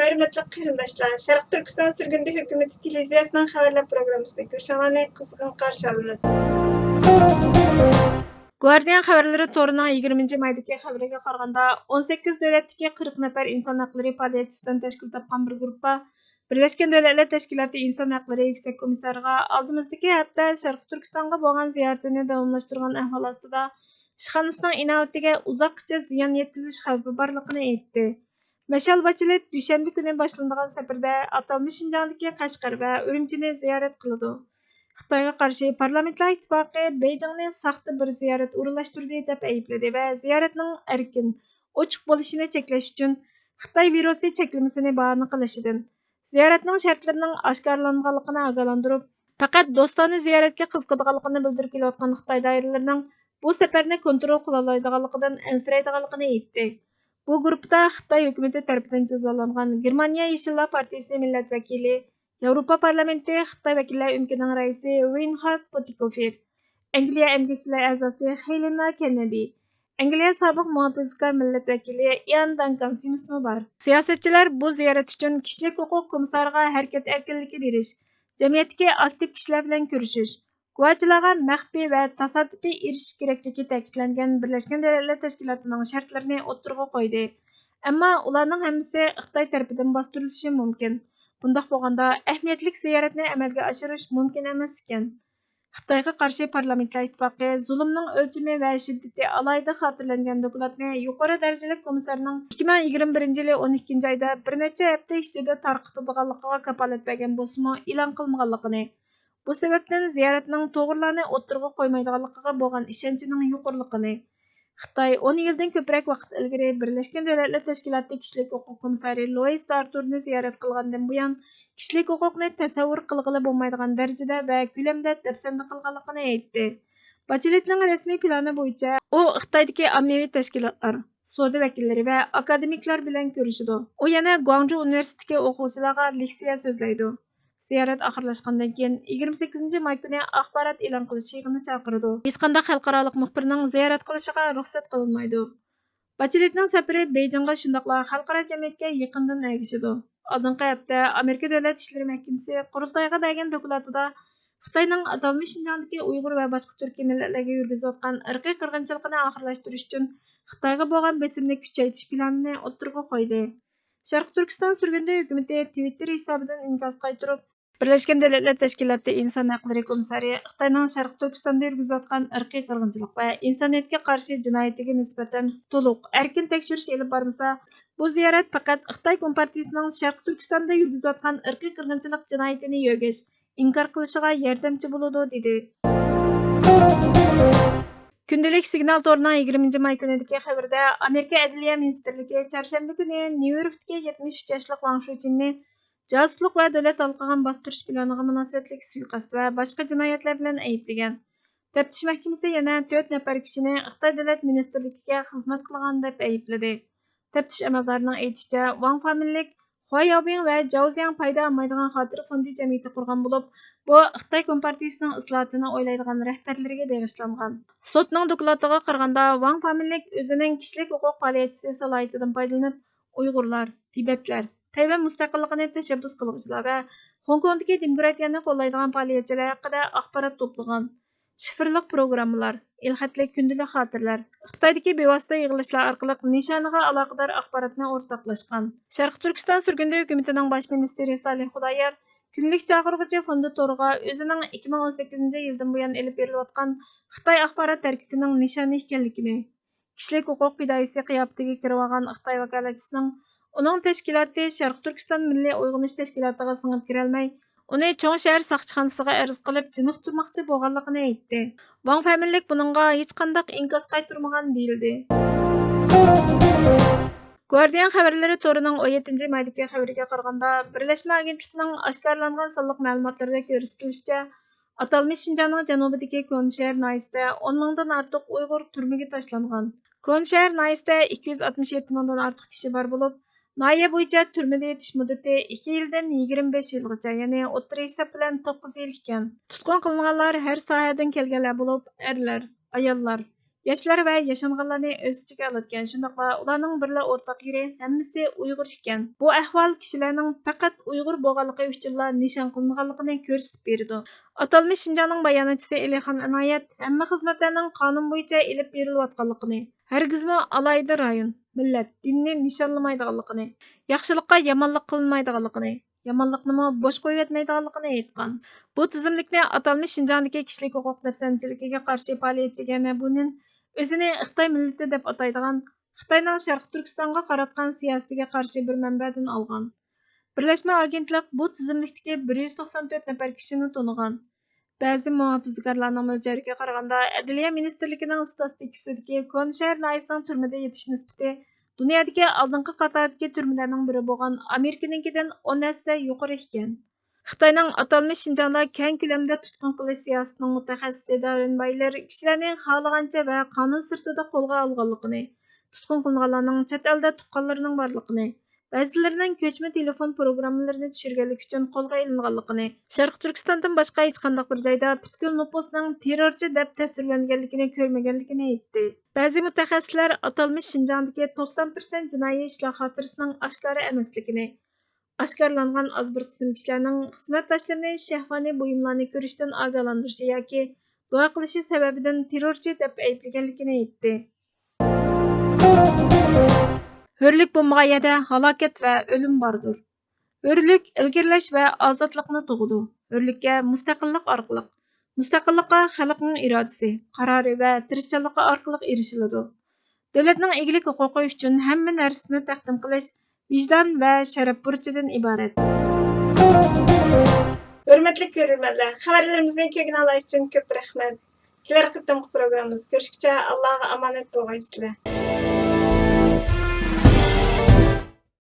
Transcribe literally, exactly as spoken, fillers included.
ھۆرمەتلىك قېرىنداشلار، شەرقىي تۈركىستان سۈرگۈندە ھۆكۈمىتى تېلېۋىزىيەسىنىڭ خەۋەرلەر پروگراممىسىدا كۆرۈشۈڭلارنى قىزغىن قارشى ئالىمىز. گۇاردىيان خەۋەرلىرى تورىنىڭ يىگىرمىنچى مايدىكى خەۋىرىگە قارىغاندا، ئون سەككىز دۆلەتتىكى قىرىق نەپەر ئىنسان ھەقلىرى پائالىيەتچىسىدىن تەشكىل تاپقان بىر گۇرۇپپا بىرلەشكەن دۆلەتلەر تەشكىلاتى ئىنسان ھەقلىرى يۈكسەك كومىسسارىغا ئالدىمىزدىكى ھەپتە شەرقىي تۈركىستانغا بولغان زىيارىتىنى داۋاملاشتۇرغان ئەھۋال ئاستىدا ئىشخانىسىنىڭ ئىناۋىتىگە ئۇزاققىچە زىيان يەتكۈزۈش خەۋپى بارلىقىنى ئېيتتى. مەشئەل باچىلىت دۈشەنبە كۈنى باشلىنىدىغان سەپىرىدە ئاتالمىش شىنجاڭدىكى قەشقەر ۋە ئۈرۈمچىنى زىيارەت قىلىدۇ. خىتايغا قارشى پارلامېنتلار ئىتتىپاقى بېيجىڭنى ساختا بىر زىيارەت ئورۇنلاشتۇردى دەپ ئەيىبلىدى ۋە زىيارەتنىڭ ئەركىن، ئوچۇق بولۇشىنى چەكلەش ئۈچۈن خىتاي ۋىرۇسى چەكلىمىسىنى باھانە قىلىشىدىن، زىيارەتنىڭ شەرتلىرىنىڭ ئاشكارىلانغانلىقىنى ئاگاھلاندۇرۇپ، پەقەت دوستانە زىيارەتكە قىزىقىدىغانلىقىنى بىلدۈرۈپ كېلىۋاتقان خىتاي دائىرىلىرىنىڭ بۇ سەپەرنى كونترول قىلالايدىغانلىقىدىن ئەنسىرەيدىغانلىقىنى ئېيتتى. بۇ گۇرۇپپىدا خىتاي ھۆكۈمىتى تەرىپىدىن جازالانغان گېرمانىيە يېشىللار پارتىيىسى مىللەت ۋەكىلى، ياۋروپا پارلامېنتى خىتاي ۋەكىللەر ئۆمىكىنىڭ رەئىسى رىنھارد پۇتىكوفېر، ئەنگلىيە ئەمگەكچىلەر ئەزاسى خېلېنا كېننېدى، ئەنگلىيە سابىق مۇھاپىزىتكار مىللەت ۋەكىلى ئىئان دانكان سىمىسمۇ بار. سىياسەتچىلەر بۇ زىيارەت ئۈچۈن كىشىلىك ھوقۇق كومىسسارىغا ھەرىكەت ئەركىنلىكى بېرىش، جەمئىيەتتىكى ئاكتىپ كىشىلەر بىلەن كۆرۈشۈش، گۇۋاچىلارغا مەخپىي ۋە تاسادىپىي ئېرىشىش كېرەكلىكى تەكىتلەنگەن بىرلەشكەن دۆلەتلەر تەشكىلاتىنىڭ شەرتلىرىنى ئوتتۇرىغا قويدى. ئەمما ئۇلارنىڭ ھەممىسى خىتاي تەرىپىدىن باستۇرۇلۇشى مۇمكىن. بۇنداق بولغاندا، ئەھمىيەتلىك زىيارەتنى ئەمەلگە ئاشۇرۇش مۇمكىن ئەمەس ئىكەن. خىتايغا قارشى پارلامېنتلار ئىتتىپاقى زۇلۇمنىڭ ئۆلچىمى ۋە شىددىتى ئالاھىدە خاتىرىلەنگەن دوكلاتنى يۇقىرى دەرىجىلىك كومىسسارنىڭ ئىككى مىڭ يىگىرمە بىرىنچى يىلى ئون ئىككىنچى ئايدا بىر نەچچە ھەپتە ئىچىدە تارقىتىدىغانلىقىغا كاپالەت بەرگەن بولسىمۇ، ئېلان قىلمىغانلىقىنى، بۇ سەۋەبتىن زىيارەتنىڭ توغرىلارنى ئوتتۇرىغا قويمايدىغانلىقىغا بولغان ئىشەنچىنىڭ يۇقىرىلىقىنى، خىتاي ئون يىلدىن كۆپرەك ۋاقىت ئىلگىرى بىرلەشكەن دۆلەتلەر تەشكىلاتى كىشىلىك ھوقۇق كومىسسارى لويىس دارتۇرنى زىيارەت قىلغاندىن بۇيان، كىشىلىك ھوقۇقنى تەسەۋۋۇر قىلغىلى بولمايدىغان دەرىجىدە ۋە كۆلەمدە دەپسەندە قىلغانلىقىنى ئېيتتى. باچېلېتنىڭ رەسمىي پىلانى بويىچە، ئۇ خىتايدىكى ئاممىۋى تەشكىلاتلار، سودا ۋەكىللىرى ۋە ئاكادېمىكلار بىلەن كۆرۈشىدۇ. ئۇ يەنە گۇاڭجۇ ئۇنىۋېرسىتېتىدىكى ئوقۇغۇچىلارغا لېكسىيە سۆزلەيدۇ. زىيارەت ئاخىرلاشقاندىن كېيىن، يىگىرمە سەككىزىنچى ماي كۈنى ئاخبارات ئېلان قىلىش يىغىنى چاقىرىدۇ. ھېچقانداق خەلقئارالىق مۇخبىرنىڭ زىيارەت قىلىشىغا رۇخسەت قىلىنمايدۇ. باچېلېتنىڭ سەپىرى بېيجىڭغا شۇنداقلا خەلقئارا جەمئىيەتكە يېقىندىن ئەگىشىدۇ. ئالدىنقى ھەپتە ئامېرىكا دۆلەت ئىشلىرى مەھكىمىسى قۇرۇلتايغا بەرگەن دوكلاتىدا خىتاينىڭ ئاتالمىش شىنجاڭدىكى ئۇيغۇر ۋە باشقا تۈركىي مىللەتلەرگە يۈرگۈزۈۋاتقان ئىرقىي قىرغىنچىلىقىنى ئاخىرلاشتۇرۇش ئۈچۈن خىتايغا بولغان بېسىمنى كۈچەيتىش پىلانىنى ئوتتۇرىغا قويدى. شەرقىي تۈركىستان سۈرگۈندە ھۆكۈمىتى تىۋىتتېر ھېسابىدىن ئىنكاس قايتۇرۇپ، بىرلەشكەن دۆلەتلەر تەشكىلاتى ئىنسان ھەقلىرى كومىسسارى خىتاينىڭ شەرقىي تۈركىستاندا يۈرگۈزۈۋاتقان ئىرقىي قىرغىنچىلىق ۋە ئىنسانىيەتكە قارشى جىنايىتىگە نىسبەتەن تولۇق، ئەركىن تەكشۈرۈش ئېلىپ بارمىسا، بۇ زىيارەت پەقەت خىتاي كومپارتىيىسىنىڭ شەرقىي تۈركىستاندا يۈرگۈزۈۋاتقان ئىرقىي قىرغىنچىلىق جىنايىتىنى يۆگەش، ئىنكار قىلىشىغا ياردەمچى بولىدۇ، دېدى. كۈندىلىك سىگنال تورىنىڭ يىگىرمىنچى ماي كۈنىدىكى خەۋىرىدە، ئامېرىكا ئەدلىيە مىنىستىرلىكى چارشەنبە كۈنى نيۇ يوركتىكى يەتمىش ئۈچ ياشلىق ۋاڭ شۇچىننى جاسۇسلۇق ۋە دۆلەت ھالقىغان باستۇرۇش پىلانىغا مۇناسىۋەتلىك سۇيىقەست ۋە باشقا جىنايەتلەر بىلەن ئەيىبلىگەن. تەپتىش مەھكىمىسى يەنە تۆت نەپەر كىشىنى خىتاي دۆلەت مىنىستىرلىكىگە خىزمەت قىلغان دەپ ئەيىبلىدى. تەپتىش ئەمەلدارىنىڭ ئېيتىشىچە، ۋاڭ فامىلىلىك خۇا ياۋبىڭ ۋە جاۋ زياڭ پايدا ئالمايدىغان خاتىرە فوندى جەمئىيىتى قۇرغان بولۇپ، بۇ خىتاي كومپارتىيىسىنىڭ ئىسلاھاتىنى ئويلايدىغان رەھبەرلىرىگە بېغىشلانغان. سوتنىڭ دوكلاتىغا قارىغاندا، ۋاڭ فامىلىلىك ئۆزىنىڭ كىشىلىك ھوقۇق پائالىيەتچىسى سالاھىيىتىدىن پايدىلىنىپ، ئۇيغۇرلار، تىبەتلەر، تەيۋەن مۇستەقىللىقىنى تەشەببۇس قىلغۇچىلار ۋە خوڭكوڭدىكى دېموكراتىيەنى قوللايدىغان پائالىيەتچىلەر ھەققىدە ئاخبارات توپلىغان. شىفىرلىق پروگراممىلار، ئېلخەتلىك كۈندىلىك خاتىرىلەر، خىتايدىكى بىۋاسىتە يىغىلىشلار ئارقىلىق نىشانىغا ئالاقىدار ئاخباراتنى ئورتاقلاشقان. شەرقىي تۈركىستان سۈرگۈندە ھۆكۈمىتىنىڭ باش مىنىستىرى سالىھ خۇدايار كۈندىلىك چاقىرغۇچى فوندى تورىغا ئۆزىنىڭ ئىككى مىڭ ئون سەككىزىنچى يىلدىن بۇيان ئېلىپ بېرىلىۋاتقان خىتاي ئاخبارات ھەرىكىتىنىڭ نىشانى ئىكەنلىكىنى، كىشىلىك ھوقۇق پىدائىيسى قىياپىتىگە كىرىۋالغان خىتاي ۋاكالەتچىسىنىڭ ئۇنىڭ تەشكىلاتى شەرقىي تۈركىستان مىللىي ئويغىنىش تەشكىلاتىغا سىڭىپ كىرەلمەي، ئۇنى چوڭ شەھەر ساقچىخانىسىغا ئەرز قىلىپ، چېنىقتۇرماقچى بولغانلىقىنى ئېيتتى. ۋاڭ فامىلىلىك بۇنىڭغا ھېچقانداق ئىنكاس قايتۇرمىغان، دېيىلدى. گۇاردىيان خەۋەرلىرى تورىنىڭ ئون يەتتىنچى مايدىكى خەۋىرىگە قارىغاندا، بىرلەشمە ئاگېنتلىقىنىڭ ئاشكارىلانغان سانلىق مەلۇماتلىرىدا كۆرسىتىلىشىچە، ئاتالمىش شىنجاڭنىڭ جەنۇبىدىكى كونىشەھەر ناھىيەسىدە ئون مىڭدىن ئارتۇق ئۇيغۇر تۈرمىگە تاشلانغان. كونىشەھەر ناھىيەسىدە ئىككى يۈز ئاتمىش يەتتە مىڭدىن ئارتۇق كىشى بار بولۇپ، ناھىيە بويىچە تۈرمىدە يېتىش مۇددىتى ئىككى يىلدىن يىگىرمە بەش يىلغىچە، يەنى ئوتتۇرا ھېساب بىلەن توققۇز يىل ئىكەن. تۇتقۇن قىلىنغانلار ھەر ساھەدىن كەلگەنلەر بولۇپ، ئەرلەر، ئاياللار، ياشلار ۋە ياشانغانلارنى ئۆز ئىچىگە ئالىدىكەن، شۇنداقلا ئۇلارنىڭ بىرلا ئورتاق يېرى ھەممىسى ئۇيغۇر ئىكەن. بۇ ئەھۋال كىشىلەرنىڭ پەقەت ئۇيغۇر بولغانلىقى ئۈچۈنلا نىشان قىلىنغانلىقىنى كۆرسىتىپ بېرىدۇ. ئاتالمىش شىنجاڭنىڭ باياناتچىسى ئېلىخان ئىنايەت ھەممە خىزمەتلەرنىڭ قانۇن بويىچە ئېلىپ بېرىلىۋاتقانلىقىنى، ھەرگىزمۇ ئالاھىدە رايون، مىللەت، دىننى نىشانلىمايدىغانلىقىنى، ياخشىلىققا يامانلىق قىلمايدىغانلىقىنى، يامانلىقنىمۇ بوش قويۇۋەتمەيدىغانلىقىنى ئېيتقان. بۇ تىزىملىكنى ئاتالمىش شىنجاڭدىكى كىشىلىك ھوقۇق دەپسەندىچىلىكىگە قارشى پائالىيەتچى گەمە بۇنىن ئۆزىنى خىتاي مىللىتى دەپ ئاتايدىغان، خىتاينىڭ شەرقىي تۈركىستانغا قاراتقان سىياسىتىگە قارشى بىر مەنبەدىن ئالغان. بىرلەشمە ئاگېنتلىق بۇ تىزىملىكتىكى بىر يۈز توقسان تۆت نەپەر كىشىنى تونۇغان. بەزى مۇھاپىزىكارلارنىڭ مۆلچەرلىكىگە قارىغاندا، ئەدلىيە مىنىستىرلىكىنىڭ ئىستاتىستىكىسىدىكى كونا شەھەر ناھىيەسىنىڭ تۈرمىدە يېتىش نىسبىتى دۇنيادىكى ئالدىنقى قاتاردىكى تۈرمىلەرنىڭ بىرى بولغان ئامېرىكىنىڭكىدىن ئون ھەسسە يۇقىرى ئىكەن. خىتاينىڭ ئاتالمىش شىنجاڭدا كەڭ كۆلەمدە تۇتقۇن قىلىش سىياسىتىنىڭ مۇتەخەسسىسى داررېن بايلېر كىشىلەرنى خالىغانچە ۋە قانۇن سىرتىدا قولغا ئالغانلىقىنى، تۇتقۇن قىلىنغانلارنىڭ چەت ئەلدە تۇغقانلىرىنىڭ بارلىقىنى، بەزىلىرىنىڭ كۆچمە تېلېفون پروگراممىلىرىنى چۈشۈرگەنلىكى ئۈچۈن قولغا ئېلىنغانلىقىنى، شەرقىي تۈركىستاندىن باشقا ھېچقانداق بىر جايدا پۈتكۈل نوپۇسنىڭ تېررورچى دەپ تەسۋىرلەنگەنلىكىنى كۆرمىگەنلىكىنى ئېيتتى. بەزى مۇتەخەسسىسلەر ئاتالمىش شىنجاڭدىكى توقسان پىرسەنت جىنايى ئىشلار خاتىرىسىنىڭ ئاشكارا ئەمەسلىكىنى، ئاشكارىلانغان ئاز بىر قىسىم كىشىلەرنىڭ خىزمەتداشلىرىنى شەھۋانىي بۇيۇملارنى كۆرۈشتىن ئاگاھلاندۇرۇشى ياكى دۇئا قىلىشى سەۋەبىدىن تېررورچى دەپ ئەيىبلىگەنلىكىنى ئېيتتى. ھۆرلۈك بولمىغان يەردە ھالاكەت ۋە ئۆلۈم باردۇر. ھۆرلۈك ئىلگىرىلەش ۋە ئازادلىقنى تۇغىدۇ. ھۆرلۈككە مۇستەقىللىق ئارقىلىق، مۇستەقىللىققا خەلقنىڭ ئىرادىسى، قارارى ۋە تىرىشچانلىقى ئارقىلىق ئېرىشىلىدۇ. دۆلەتنىڭ ئىگىلىك ھوقۇقى ئۈچۈن ھەممە نەرسىنى تەقدىم قىلىش ۋىجدان ۋە شەرەپ بۇرچىدىن ئىبارەت. ھۆرمەتلىك كۆرۈرمەنلەر، خەۋەرلىرىمىزنى كۆرگىنىڭلار ئۈچۈن كۆپ رەھمەت. كېلەر قېتىمقى پروگراممىمىزدا كۆرۈشكىچە ئاللاغا ئامانەت بولغايسىلەر.